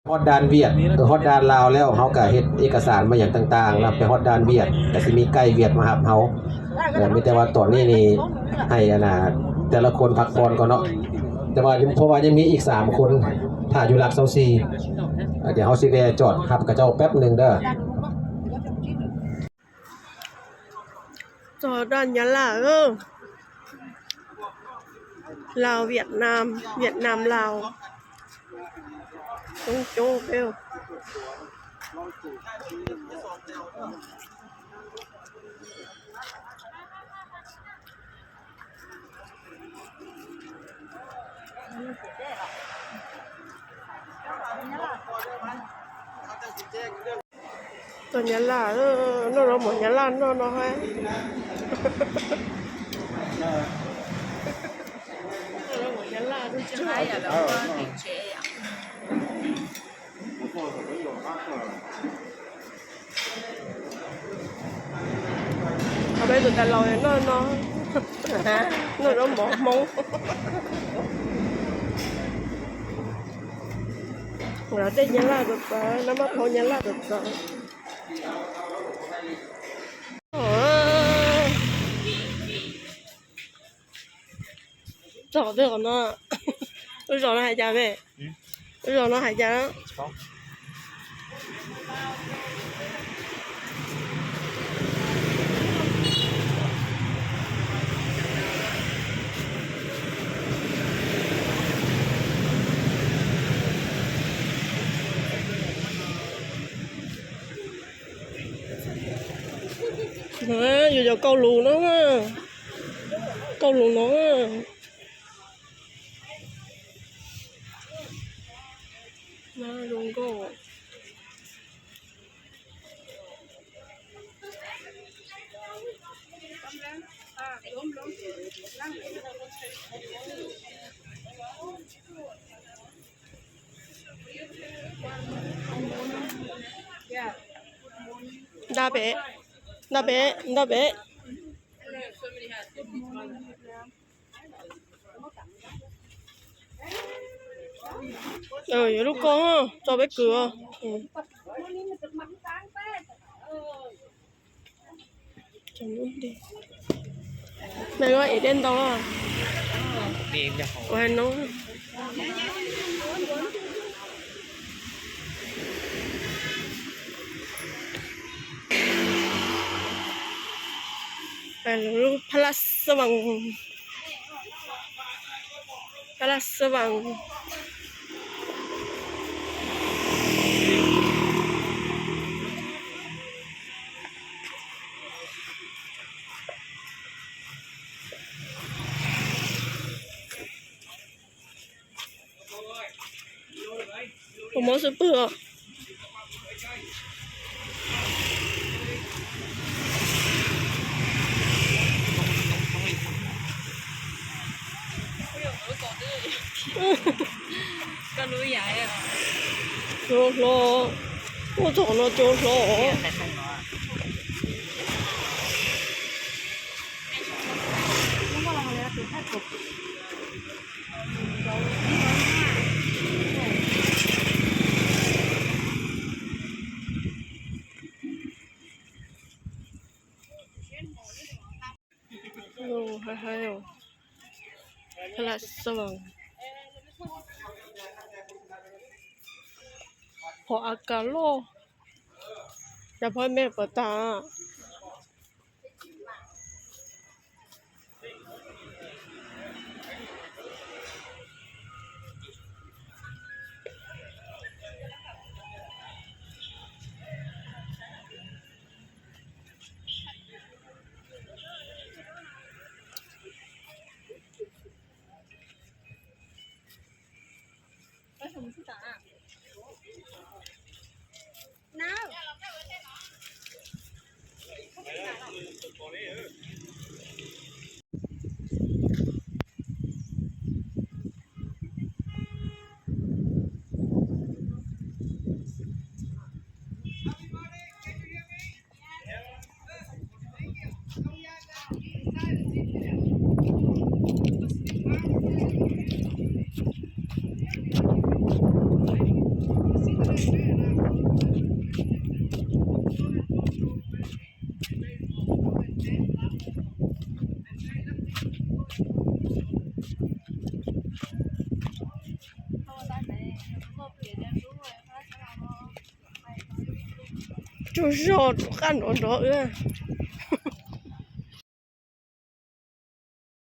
ฮอดด่านเวียด เออ ฮอดด่านลาวแล้ว เฮากะเฮ็ดเอกสารมาหยังต่างๆ แล้วไปฮอดด่านเวียด กะสิมีไกด์เวียดมาฮับเฮา เออ มีแต่ว่าตอนนี้นี่ให้อันน่ะ แต่ละคนพักผ่อนก่อนเนาะ แต่ว่าเพราะว่ายังมีอีกสามคนถ่าอยู่หลักซาวสี่ เออ เดี๋ยวเฮาสิแวะจอดฮับเขาเจ้าแป๊บหนึ่งเด้อ Txog daj Nyab Laj, Lào Việt Nam, Việt Nam Lào. Coob coob peb. Txog Nyab Laj, noj zaub mov Nyab Laj noj no hab. Noj zaub mov Nyab Laj. Qhov peb tus tas laus noj no, noj zaub mov Hmoob. Tej Nyab Laj txawv txawv, noj maj phauj Nyab Laj txawv txawv. Txog qhov twg no? Lub zos no hais cas me? Lub zos no hais cas? Yus cov kauj lus no, kauj lus no. Zoo nkauj. Nta pem, nta pem, nta pem. Yuav lub koj tso peb kwv os. Nai, koj ev dej ntau. Kuv hais no. Lub Pha Laj Xab Vas, Pha Laj Xab Vas. Ua mob xwb pwg os. Cua hlob, ua txog no cua hlob. Hais hais, Pha Laj Xab Vas, phom A Kas loj, cas phom me puas tas. Tsaug zog rov qab nrov nrov wb.